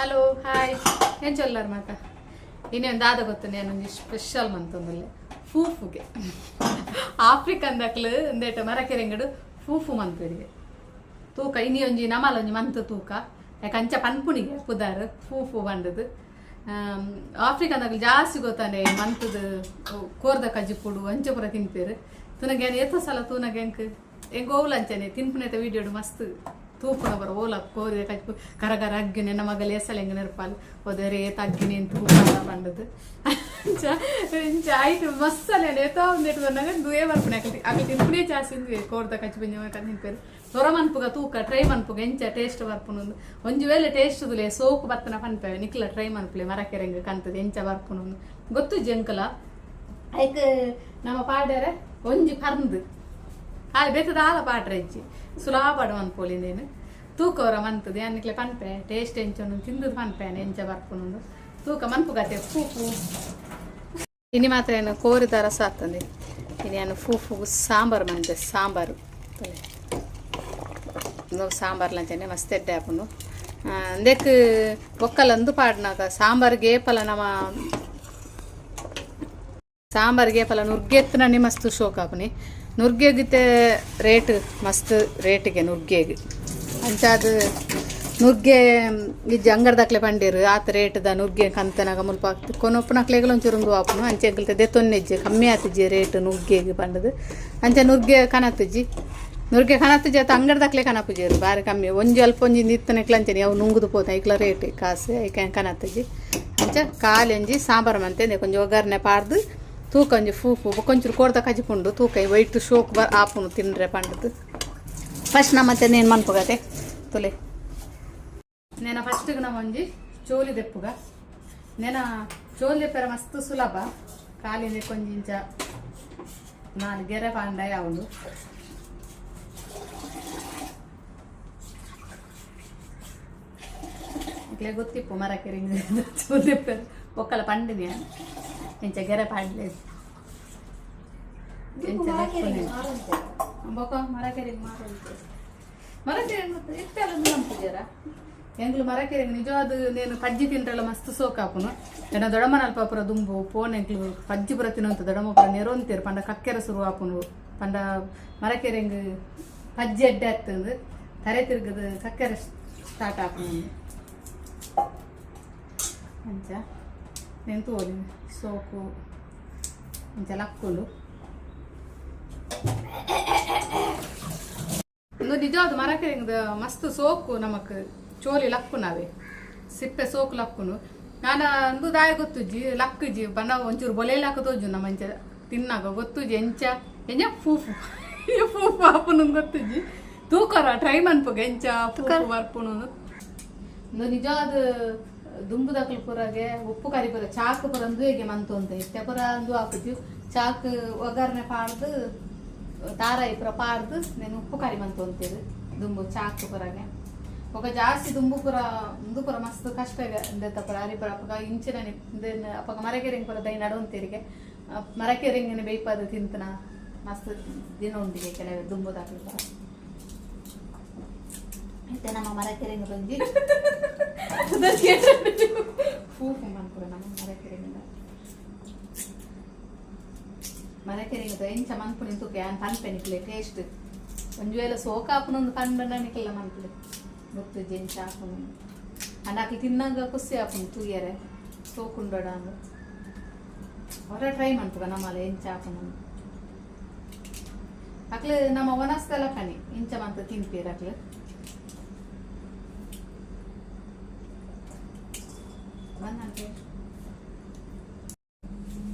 Hello hi ಏನ್ ಚೊಲ್ಲಾರ ಮಾತ ಇನ್ನೊಂದು ದಾದ ಗೊತ್ತು ನಾನು ಸ್ಪೆಷಲ್ ಮಂತೊಂದುಲ್ಲೆ ಫೂಫುಗೆ ಆಫ್ರಿಕನ್ ದಕ್ಲು ಇಂದೇಟ ಮರಕೆರೆಂಗಡು ಫೂಫು ಮನ್ಪೆರಿಗೆ ತೂಕ ಇನಿ ಒಂಜಿ ನಮಲ ಒಂಜಿ ಮಂತ್ ತೂಕ ಯಾಕೆ ಅಂಚ ಪನ್ಪುನಿಗೆ ಪುದಾರ್ ಫೂಫು ಬಂಡದು. ಆಫ್ರಿಕನ್ ದಕ್ಲು ಜಾಸ್ತಿ ಗೊತ್ತಾನೆ ಮಂತದ ಕೋರ್ದ ಕಜ್ಜಿ ಪುಡು ಅಂಚ ಪೂರ ತಿನ್ಪೇರು. ತುನಗೆ ಏತೋ ಸಲ ತೂನಗ ಎಂಕ್ ಎಂಕ್ ಓವ್ಲ ಅಂಚನೆ ತಿನ್ಪುನೆತ ವೀಡಿಯೋಡು ಮಸ್ತ್ ತೂಪುನ ಬರ ಓಲ ಕೋರಿದ ಕಜ್ಜಿ ಕರ ಕರ ಅಗ್ಗಿನೆ ನಮ್ಮ ಮಗಲ್ ಎಸಲ ಎಂಗ್ ನೆರ್ಪಾಲ್ ಒದರೆ ಏತ್ ಅಗ್ಗಿನೆ ತೂಪಾಲ ಪಂಡದು. ಅಂಚ ಇಂಚ ಆಯ್ತು ಮಸ್ತ್ ಅಲ್ಲ ಏತೋ ಒಂದೆಟ್ ಬಂದಾಗ ದುಯೇ ಬರ್ಪುನೆ. ಅಕಲ್ ಅಕಲ್ ತಿನ್ಪುನೇ ಜಾಸ್ತಿ ಇಂದುವೆ ಕೋರ್ದ ಕಜ್ಜಿ ಪಂಜ ತಿನ್ಪೇರು. ಸೊರ ಮನ್ಪುಗ ತೂಕ ಟ್ರೈ ಮನ್ಪುಗ ಎಂಚ ಟೇಸ್ಟ್ ಬರ್ಪುನು. ಒಂಜಿ ವೇಳೆ ಟೇಸ್ಟ್ ದುಲೆ ಸೋಕು ಬತ್ತನ ಪನ್ಪೆ. ನಿಕ್ಲ ಟ್ರೈ ಮನ್ಪುಲೆ ಮರಕೆರೆಂಗ್ ಕಂತದ ಎಂಚ ಬರ್ಪುನು ಗೊತ್ತು ಜಂಕಲ. ಐಕ್ ನಮ್ಮ ಪಾಡ್ಯಾರೆ ಒಂಜಿ ಪರ್ಂದು ಆಯ್ ಬೇತದ ಆಲ ಪಾಡ್ರೆ ಇಜ್ಜಿ ಸುಲಾಬಾಡು ಮನ್ಪೊಲಿ. ನೇನು ತೂಕೋರ ಮಂತದ ಯಾನಿಕ್ಲೆ ಪನ್ಪೆ ಟೇಸ್ಟ್ ಎಂಚೊಂದು ತಿಂದದು ಪನ್ಪೆ ಎಂಚ ಬರ್ಪುನು ತೂಕ ಮನ್ಪುಗತೆ ಫೂಫು. ಇನಿ ಮಾತ್ರ ಏನು ಕೋರಿದ ರಸ ಆಗ್ತದೆ. ಇನಿ ನಾನು ಫೂಫು ಸಾಂಬಾರು ಮಂತೆ. ಸಾಂಬಾರು ಸಾಂಬಾರ್ ಲಂಚನೆ ಮಸ್ತ್ ಎಡ್ಡೆ ಆಪುಂಡು. ಅಂದೆಕ್ ಬೊಕ್ಕಲ ಅಂದು ಪಾಡ್ನಾಗ ಸಾಂಬಾರ್ಗೆ ಏಪಲ ನಮ್ಮ ಸಾಂಬಾರ್ಗೆ ಏಪಲ ನುರ್ಗೆತ್ತನೇ ಮಸ್ತ್ ಶೋಕ್ ಆಪುನಿ. ನುರ್ಗೆಗಿತ್ತೆ ರೇಟ್ ಮಸ್ತ್ ರೇಟಿಗೆ ನುರ್ಗೆಗ್. ಅಂಚಾದ್ ನುರ್ಗೆ ಇಜ್ಜಿ ಅಂಗಡ್ದಕ್ಲೆ ಪಂಡೇರು ಆತ ರೇಟ್ದ ನುರ್ಗೆ ಕಂತನಾಗ ಮುಲ್ಪ ಕೊನೊಪ್ಪುನಕ್ಲೆಗ್ಲ ಒಂಚೂರು ಉಂದು ಆಪುನು. ಅಂಚೆ ಎಂಕಲ್ತೆ ದೆತ್ತೊನ್ನೆಜ್ಜಿ ಕಮ್ಮಿ ಆತಿಜ್ಜಿ ರೇಟ್ ನುಗ್ಗೆಗ್ ಪಂಡದು. ಅಂಚೆ ನುರ್ಗೆ ಕನತುಜ್ಜಿ. ನುರ್ಗೆ ಕನತುಜ್ಜಿ ಅತ್ತ ಅಂಗಡ್ದಕ್ಲೆ ಕನಪುಜೆರು. ಬಾರಿ ಕಮ್ಮಿ ಒಂಜಿ ಅಲ್ಪ ಒಂಜಿ ಇತ್ತನೆಕ್ಲ ಅಂಚನೆ ಅವು ನುಂಗುದು ಪೋತ ಐಕ್ಲ ರೇಟ್ ಕಾಸು ಐಕೆ ಕನತುಜ್ಜಿ. ಅಂಚ ಖಾಲಿ ಒಂಜಿ ಸಾಂಬಾರು ಮಂತೆ ಒಂಜಿ ಒಗ್ಗರಣೆ ಪಾಡ್ದು ತೂಕ ಒಂಜಿ ಫೂಫು ಬೊಕೊಂಚೂರು ಕೋರ್ದ ಕಜಿಪುಂಡು ತೂಕ ವೈಟ್ ಶೋಕ್ ಬರ್ ಆಪುನು ತಿಂಡ್ರೆ ಪಂಡದು. ಫಸ್ಟ್ ನಮ್ಮ ಮತ್ತೆ ನೇನು ಮನ್ಪುಗತೆ ತುಲೆ. ನೇನ ಫಸ್ಟ್ಗೆ ನಮ್ಮ ಒಂಜಿ ಚೋಲಿ ದೆಪ್ಪುಗ. ನೆನ ಚೋಲಿ ದೆಪ್ಪರ ಮಸ್ತ್ ಸುಲಭ. ಕಾಲಿಂದ ಕೊಂಚ ಇಂಚ ನಾಲ್ ಗೆರೆ ಪಾಂಡ ಯಾವುದು. ಇಕ್ಲೆ ಗೊತ್ತಿಪ್ಪು ಮರಕೆರೆ ಚೋಲಿ ದೆಪ್ಪರ ಒಕ್ಕಲ ಪಂಡಿನಿ ಇಂಚ ಗೆರೆ ಪಾಡ್ಲೆ ಎಂಚ ದೆಪ್ಪುನಿ. ಬೊಕ ಮರಕೆರೆಗ್ ಮಾರುಂಟು. ಮರಕೆರೆ ಇತ್ತೆಲ್ಲ ನಂಪುಜಾರ ಎಂಗ್ಲು ಮರಕೆರೆ ನಿಜವಾದ ನೇನು ಪಜ್ಜಿ ತಿಂದ್ರಲ್ಲ ಮಸ್ತ್ ಸೋಕಾಪುನು. ಎನ್ನ ದೊಡಮನ ಅಲ್ಪ ಪೂರ ದುಂಬು ಪೋನ್ ಎಂಕ್ಲು ಪಜ್ಜಿ ಪೂರ ತಿನ್ನಂತ ದೊಡಮ ಪೂರ ನೆರೊಂತೇರು ಪಂಡ ಕಕ್ಕೆರ ಸುರು ಆಪುನು. ಪಂಡ ಮರಕೆರೆಂಗ್ ಪಜ್ಜಿ ಅಡ್ಡೆ ಆಗ್ತದೆ ತರೆ ತಿರುಗದು ಕಕ್ಕೆರ ಸ್ಟಾರ್ಟ್ ಆಪುನು. ಅಂಚ ನೆನ್ ತೋಲಿ ಸೋಕು ಇಂಚ ಲಕ್ಕುಂಡು. ಇಂದು ನಿಜವಾದ ಮರಕೆರೆಂಗ್ ಮಸ್ತ್ ಸೋಕು ನಮಕ್ ಚೋಲಿ ಲಕ್ಕುನವೇ ಸಿಪ್ಪೆ ಸೋಕು ಲಕ್ಕುನು. ನಾನು ಅಂದು ದಾಯ ಗೊತ್ತುಜ್ಜಿ ಲಕ್ಕುಜಿ ಬಣ್ಣ ಒಂಚೂರು ಬೊಲೆಲಾಕ ತೋಜು ನಮ್ಮ ಅಂಚ ತಿನ್ನಾಗ ಗೊತ್ತುಜ್ಜಿ ಎಂಚ ಎಂಜ ಫೂಫು ಫೂಫು ಆಪುನು ಗೊತ್ತುಜ್ಜಿ. ತೂಕರ ಟ್ರೈ ಮನ್ಪುಗ ಎಂಚ ಫೂಫು ಬರ್ಪುನು. ಇಂದು ನಿಜವಾದ ದುಂಬುದಕ್ಲು ಪೂರಗೆ ಉಪ್ಪು ಕರಿ ಪೂರ ಚಾಕ್ ಪೂರ ಅಂದು ಹೇಗೆ ಮಂತೊಂತೆ ಇತ್ತೆ ಪೂರ ಅಂದು ಆಪುಜು. ಚಾಕ್ ಒಗ್ಗರಣೆ ಪಾಡ್ದು ತಾರಾಯಿ ಪೂರ ಪಾಡ್ದು నేను ಉಪ್ಪು ಕರಿ ಮಂತೊಂತೇರು ದುಂಬು ಚಾಕ್ ಪೂರಗೆ. ఒక ಜಾಸ್ತಿ ದುಂಬು ಪೂರ ಉಂದು ಪೂರ ಮಸ್ತ್ ಕಷ್ಟ ಇಂದೆತ್ತ ಪೂರ ಅರಿ ಪೂರ ಅಪಗ ಇಂಚಿನ ಅಪಗ ಮರಕೆರೆಂಗ್ ಪೂರ ದೈ ನಡುವಂತೇರಿಗೆ ಮರಕೆರೆಂಗಿನ ಬೇಯ್ಪಾದ ತಿಂತನ ಮಸ್ತ್ ದಿನ ಉಂಡಿಗೆ ಕೆಲವು ದುಂಬುದಾಕ್ಲು ಪೂರ. ಇತ್ತೆ ನಮ್ಮ ಮರಕೆರೆಂಗ್ ಬಂಜಿ ಫೂಫು ಮನ್ಪುರ ನಮ್ಮ ಮರಕೆರೆಂಗ್ ಮರಕೆರೆಂಗ್ ಎಂಚ ಮನ್ಪುನಿ ತೂಕೆ ಯಾನ್ ಪನ್ಪೆ ನಿಕ್ಲೆ ಟೇಸ್ಟ್. ಒಂಜಿ ವೇಳೆ ಸೋಕಾಪುನೊಂದು ಪಂಡ ನಿಕ್ಲೆಲ್ಲ ಮನ್ಪುಲೆ ಗೊತ್ತು ಎಂಚ ಆಪುನು. ಅಂಡ ಅಕ್ಲು ತಿನ್ನಂಗ ಖುಷಿ ಆಪುನು ತೂಯರೆ ಸೋಕುಂಡೋಡ ಅಂದು. ಹೊರ ಟ್ರೈ ಮನ್ಪುಗ ನಮ್ಮಲ್ಲ ಎಂಚ ಆಪುನು. ಅಕ್ಲು ನಮ್ಮ ಒನಸ್ತೆಲ್ಲ ಕಣಿ ಇಂಚ ಮಂತ ತಿನ್ಪೀರ್ ಅಕ್ಲು ಬಂದಂತೆ.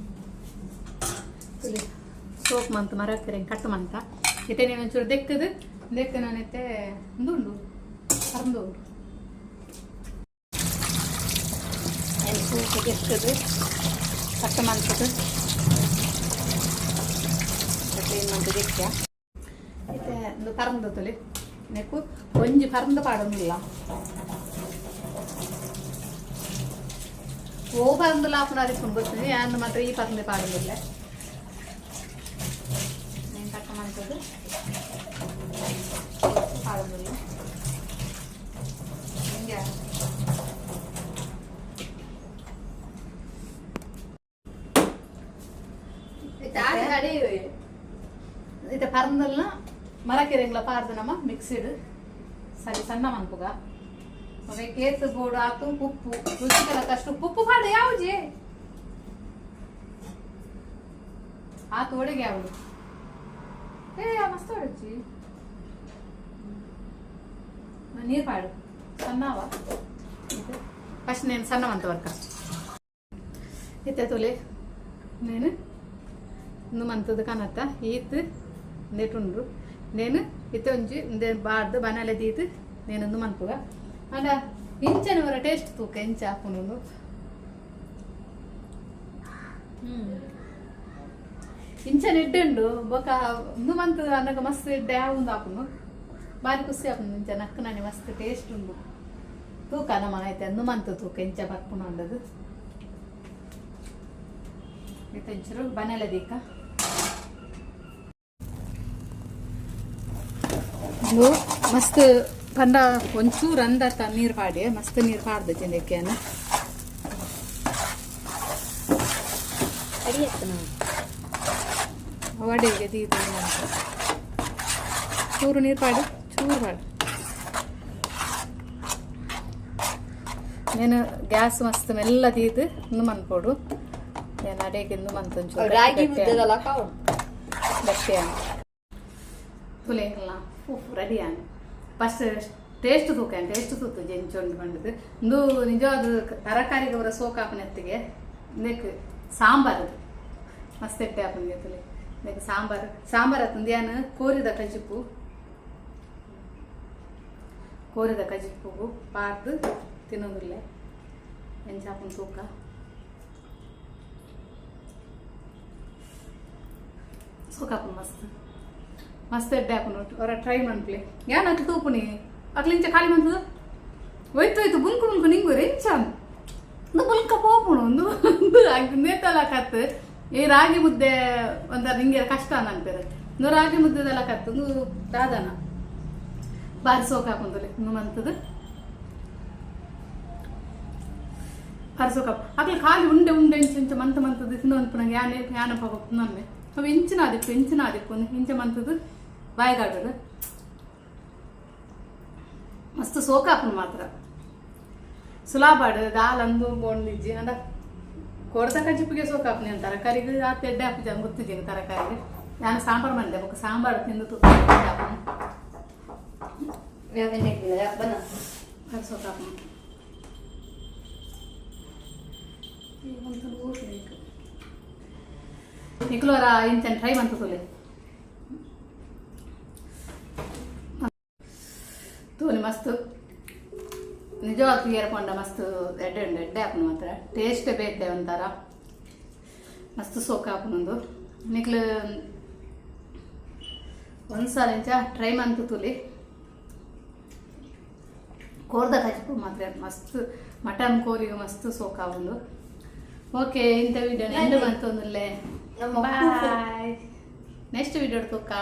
ಸೋಪ್ ಮಂತ್ ಮರಕ್ಕರೆ ಕಟ್ಟು ಮಂತ ಇತ್ತೆ ನೀನು ಒಂಚೂರು ದೆಕ್ಕದು ದೆಕ್ಕ ನಾನಿತ್ತೆ ಉಂಡು ಪರಂದು ಉಂಡು ಸೂಪ್ ದೆಕ್ಕದು ಕಟ್ಟು ಮಂತದು ಕ್ಲೀನ್ ಮಂತ್ ದೆಕ್ಕ. ಇತ್ತೆ ಒಂದು ಪರಂದು ತುಲಿ ನೆಕ್ಕು ಒಂಜಿ ಪರಂದು ಪಾಡೊಂದಿಲ್ಲ. ಓ ಪರಂದು ಲಾಪುನ ಅದಿಪ್ಪುಂಡು ಗೊತ್ತಿದೆ ಯಾನ್ ಮಾತ್ರ ಈ ಪರಂದೆ ಪಾಡೊಂದಿಲ್ಲ. నేను ಕಟ್ಟ ಮಂತದು ಪಾಡೊಂದಿಲ್ಲ. ಹಿಂಗೆ ಕಡೆಯುವೆ. ಇತ್ತೆ ಪರಂದಲ್ನ ಮರಕೆರೆಂಗ್ಲ ಪಾರ್ದು ನಮ್ಮ ಮಿಕ್ಸಿಡ್ ಸರಿ ಸಣ್ಣ ಮನ್ಪುಗ. ಅವೆ ಕೇತು ಬೋಡು ಆತು ಉಪ್ಪು ರುಚಿಕರ ಕಷ್ಟ ಉಪ್ಪು ಪಾಡ ಯಾವುಜಿ ಆತು ಒಡೆಗೆ ಯಾವುದು ಏ ಮಸ್ತ್ ಒಡಜಿ ನೀರು ಪಾಡು ಸಣ್ಣವ. ಫಸ್ಟ್ నేను ಸಣ್ಣ ಮಂತ ವರ್ಕ ಇತ್ತೆ ತುಲೆ నేను ಇಂದು ಮಂತದ ಕನತ್ತ ಈತ್ ನೆಟುಂಡ್ರು నేను ಇತ್ತೆ ಒಂಜಿ ಇಂದೆ ಬಾರ್ದು ಬನಲೆ ದೀತ್ నేను ಇಂದು ಮನ್ಪುಗ. ಅಂಡ ಇಂಚನ ವರ ಟೇಸ್ಟ್ ತೂಕ ಇಂಚ ಆಪುಂಡು. ಇಂಚನ ಎಡ್ಡೆ ಉಂಡು ಬೊಕ ಇಂದು ಮಂತದ ಅನ್ನಗ ಮಸ್ತ್ ಎಡ್ಡೆ ಆವುಂದು ಆಪುಂಡು. ಬಾರಿ ಖುಷಿ ಆಪುಂಡು. ಇಂಚ ನಕ್ಕುನನೆ ಮಸ್ತ್ ಟೇಸ್ಟ್ ಉಂಡು. ತೂಕ ನಮ್ಮ ಐತೆ ಅಂದು ಮಂತ ತೂಕ ಇಂಚ ಬರ್ಪುನ ಉಂಡದು. ಇತ್ತೆ ಒಂಚೂರು ಬನಲೆ ದೀಕ. ಇದು ಮಸ್ತ್ ಪಂಡ ಒಂಚೂರು ಅಂದತ್ತ ನೀರು ಪಾಡಿ ಮಸ್ತ್ ನೀರು ಪಾಡ್ದು ಚಿಂದಕ್ಕೆನ. ಅಡಿ ಎತ್ತನ. ವಡೆಗೆ ದೀದು ಚೂರು ನೀರು ಪಾಡು, ಚೂರು ಪಾಡು. నేను ಗ್ಯಾಸ್ ಮಸ್ತ್ ಮೆಲ್ಲ ದೀದು ಇಂದು ಮನ್ಪೊಡು. నేను ಅಡೆಗೆ ಇಂದು ಮಂತ್ ಒಂಚೂರು ರಾಗಿ ಗಟ್ಟಿ ಮುದ್ದೆದಲ್ಲ ಕಾವು. ಗಟ್ಟಿ ತುಲೆಂಗಲ್ಲ ಉಪ್ಪು ರೆಡಿ ಆನ್. ಫಸ್ಟ್ ಟೇಸ್ಟ್ ತೂಕ, ಟೇಸ್ಟ್ ತೂತು ಜೆಂಚೊಂಡು ಬಂಡದು. ಇಂದು ನಿಜವಾದ ತರಕಾರಿಗೆ ಅವರ ಸೋಕಾಪನೆತ್ತಿಗೆ ಇಂದಕ್ಕೆ ಸಾಂಬಾರು ಮಸ್ತ್ ಎಟ್ಟೆ ಆಪುಂಡು ತುಲೆ. ಇಂದಕ್ಕೆ ಸಾಂಬಾರು ಸಾಂಬಾರು ಅತ್ತಂದು ಯಾನ್ ಕೋರಿದ ಕಜಿಪು, ಕೋರಿದ ಕಜಿಪುಗು ಪಾರ್ದು ತಿನ್ನೋದಿಲ್ಲ. ಎಂಚ ಆಪುಂಡು ತೂಕ. ಸೋಕಾಪುಂಡು ಮಸ್ತ್ ಮಸ್ತ್ ಎಡ್ಡೆ ಆಪುಂಡು. ಹೊರ ಟ್ರೈ ಮನ್ಪುಲೆ. ಯಾನ್ ಅಕ್ಲು ತೂಪುನಿ ಅಕ್ಲು ಇಂಚ ಖಾಲಿ ಮಂತದ ಹೋಯ್ತು ಹೋಯ್ತು ಬುಲ್ಕು ಬುಲ್ಕು ನಿಂಗು ಎಂಚ ಒಂದು ಬುಲ್ಕ ಪೋಪುಣು ಒಂದು ನೇತಲ ಕತ್ತು. ಈ ರಾಗಿ ಮುದ್ದೆ ಒಂಥರ ನಿಂಗೆ ಕಷ್ಟ ಅನ್ಪೇರು. ಇಂದು ರಾಗಿ ಮುದ್ದೆದೆಲ್ಲ ಕತ್ತು ಒಂದು ದಾದನ ಬಾರಿ ಸೋಕ್ ಹಾಕೊಂದುಲೆ. ಇನ್ನು ಮಂತದ ಬಾರಿ ಸೋಕ. ಅಕ್ಲು ಖಾಲಿ ಉಂಡೆ ಉಂಡೆ ಇಂಚ ಇಂಚ ಮಂತ ಮಂತದ ತಿನ್ನೋ ಅನ್ಪುನಂಗೆ ಯಾನೆ ಯಾನ ಪಾಪ ನನ್ನೆ ಅವು ಇಂಚಿನ ಆದಿಪ್ಪು ಇಂಚಿನ ಆದಿಪ್ಪು ಇಂಚ ಮಂತದ ಬಾಯಿಗಾಡೋದು. ಮಸ್ತ್ ಸೋಕಾಪುಂಡು ಮಾತ್ರ. ಸುಲಾಬಾಡು ದಾಲ್ ಅಂದು ಬೋಂಡಿಜ್ಜಿ ಅಂಡ ಕೊಡ್ದ ಕಜಿಪಿಗೆ ಸೋಕಾಪುನಿ. ಅಂತ ತರಕಾರಿಗೆ ಆತ ಎಡ್ಡೆ ಹಾಕುಜ ಗೊತ್ತಿದ್ದೀನಿ ತರಕಾರಿಗೆ. ನಾನು ಸಾಂಬಾರು ಮಾಡಿದೆ ಬೊಕ್ಕ ಸಾಂಬಾರು ತಿಂದು ತುಪ್ಪ ಬನ್ನ. ಸೋಕಾಪುಂಡು. ನಿಕ್ಲೋರ ಇಂಚನ್ ಟ್ರೈ ಮಂತ ತುಲೆ ತೂಲಿ. ಮಸ್ತ್ ನಿಜವಾದ ಏರ್ಪಂಡ ಮಸ್ತ್ ಎಡ್ಡೆ ಉಂಡು. ಎಡ್ಡೆ ಆಪುಂಡು ಮಾತ್ರ. ಟೇಸ್ಟ್ ಬೇತೆ ಒಂಥರ ಮಸ್ತ್ ಸೋಕ್ ಆಪುಂಡು. ನಿಕ್ಲು ಒಂದ್ಸಲ ಇಂಚ ಟ್ರೈ ಮಂತು ತುಲಿ. ಕೋರ್ದ ಕಜಿಪು ಮಾತ್ರ ಮಸ್ತ್ ಮಟನ್ ಕೋರಿಗೆ ಮಸ್ತ್ ಸೋಕ್ ಆಪುಂಡು. ಓಕೆ, ಇಂಥ ವಿಡಿಯೋ ಎಂಡ್ ಮಂತೊಂದುಲ್ಲೆ. ನಮ್ಮ ಬಾಯ್, ನೆಕ್ಸ್ಟ್ ವಿಡಿಯೋ ತೂಕ.